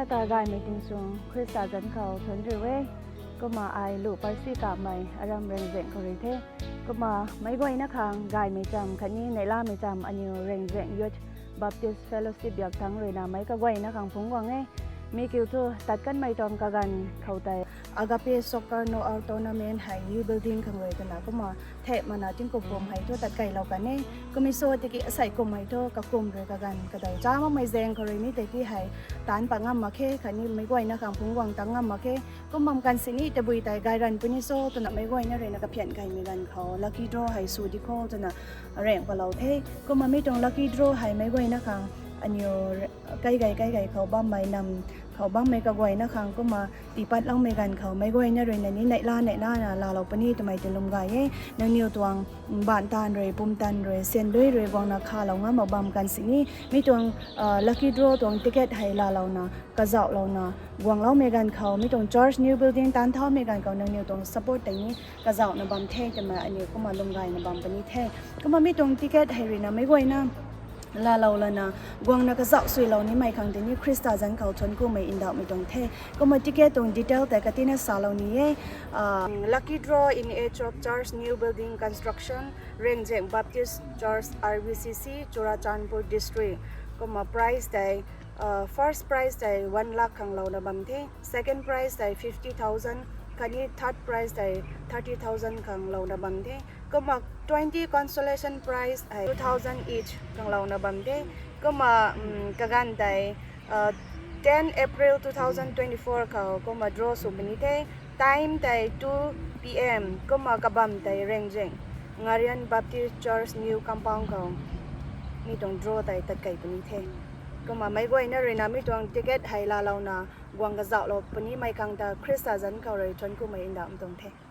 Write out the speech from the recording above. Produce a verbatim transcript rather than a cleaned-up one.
Ta gaymei tingchung Khrista zanc khou thuanc riu e. Kumna ai Lu Parsi Kamei, Aram Rengzeng khou rui the. Kumna meic guayna khang gaymei cham khatni neihlamei cham aniw Rengzeng Youth Baptist Fellowship biak thangc ruina meic kaguayna khang phungc guang e. Mi kiu thu tat kanmei tuang kaganv khou tei Agape Soccer Knockout Tournament hei new building khang rui twna kumna thek mana tingkum pum hei thu tat kailou kan e. Kumna so tiki asei kum hei thu kakum rui kaganv kadau cha makmei zaeng khou rui ni tei ti hei taanc pat ngam mak khe, khatni meic guayna khang phungc guang tang ngam mak khe. Kum bam kan sini tabui tei gay ranv puni cho twna meic guayna ruina kaphian kaimei ganv khou lucky draw hei sw di kho twna rang palou the. Kumna mi tuang lucky draw hei meic guayna khang aniw kai gay kai gay khou bammei nam khou bammei kaguayna khang kumna tiipatloumei ganv khou meic guayna ruina ni neihla neihlana laalou puni twmei tei lwm gay e. Nangniw tuang baanc taanv rui, pumtan rui, syan lui rui guangna khalou ngam mak bam kan sini mi tuang lucky draw tuang ticket hei laalouna kazauhlouna guangloumei ganv khou mi tuang church new building taanc thaumei ganv khou nangniw tuang support tei ni kazauhna bam the twmei aniw kumna lwm gayna bam puni the. Kumna mi tuang ticket hei ruina meic guayna laalou lana guangna kazauh suilou nimei khang tei ni Khrista zanc khou thuanc kumei ndauhmei tuang the. Kumna ticket tuang detail tei katina salou ni e. Lucky draw in aid of church new building construction, Rengzeng Baptist Church, R B C C, Churachandpur District. Kumna prize tei first prize tei one lakh khang louna bam the, second prize tei fifty thousand, khatni third prize tei thirty thousand khang louna bam the. Kumna twenty consolation prize hei two thousand each khang louna bam the. Kumna kaganv tei ten April two thousand twenty-four khou kumna draw sw puni the. Time tei two P M, kumna kabam tei Rengzeng Ngarian Baptist Church new compound khou mi tuang draw tei tat kei puni the. Kumna meic guayna ruina mi tuang ticket hei laalouna guang kazauhlou punimei khang ta Khrista zanc khou rui thuanc kumei ndauh tuang the.